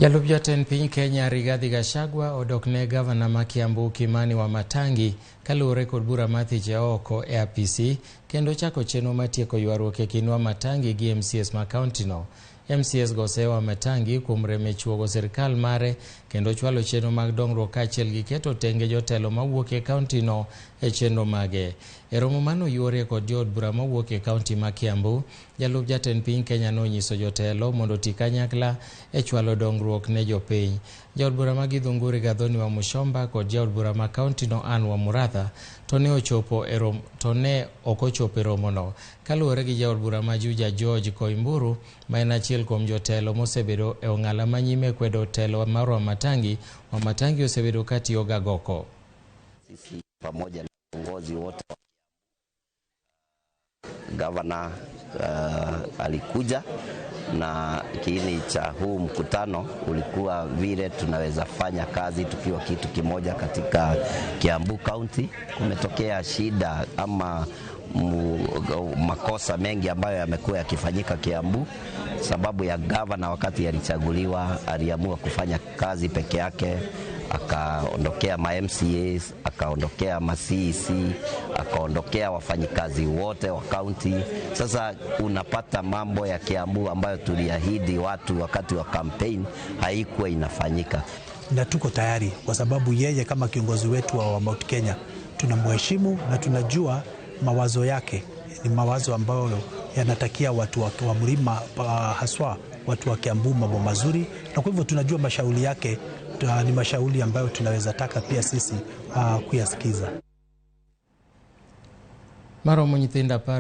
Jalup jatend piny Kenya Rigathi Gachagua odok ne gavana ma Kiambu Kimani Wamatangi kaluwore kod bura mar thiche oko e apisi kendo chako chenro mar tieko ywaruok e kind Wamatangi gi MCAs ma kaunti no. MCAs go oseyo Wamatangi kuom rem e chuogo sirkal mare kendo chwalo chenro mag dongruok kaachiel gi keto tenge jotelo mawuok e kaunti no e chenro mage. E romo manoyuorie kod jood bura mawuok e kaunti ma Kiambu, jalup jatend piny Kenya nonyiso jotelo mondo oti kanyakla e chwalo dongruok ne jopiny. Jaod bura ma Githunguri Gathoni Wamuchomba kod jaod bura ma kaunti no Anne Wamuratha to ne ochopo e rom to ne ok ochopo e romono. Kaluwore gi jaod bura ma Juja George Koimburu ma en achiel kuom jotelo mosebedo e ong'ala manyime kwedo telo mar Wamatangi, Wamatangi osebedo katiyo gagoko. Sisi pamoja na viongozi wote, gavana alikuja na kiini cha huu mkutano ulikuwa vile tunaweza fanya kazi tukiwa kitu kimoja katika Kiambu County. Kumetokea shida ama makosa mengi ambayo yamekuwa yakifanyika Kiambu, sababu ya gavana wakati alichaguliwa aliamua kufanya kazi peke yake, akaondokea ma MCAs, akaondokea ma CEC, akaondokea wafanyikazi wote wa county. Sasa unapata mambo ya Kiambu ambayo tuliahidi watu wakati wa campaign haikuwa inafanyika. Na tuko tayari kwa sababu yeye kama kiongozi wetu wa Mount Kenya tunamheshimu na tunajua mawazo yake ni mawazo ambayo yanatakia watu wa mlima, haswa watu wa Kiambu mambo mazuri, na kwa hivyo tunajua mashauri yake ni mashauri ambayo tunaweza taka pia sisi kuyasikiza. Maromo nyithindo 10.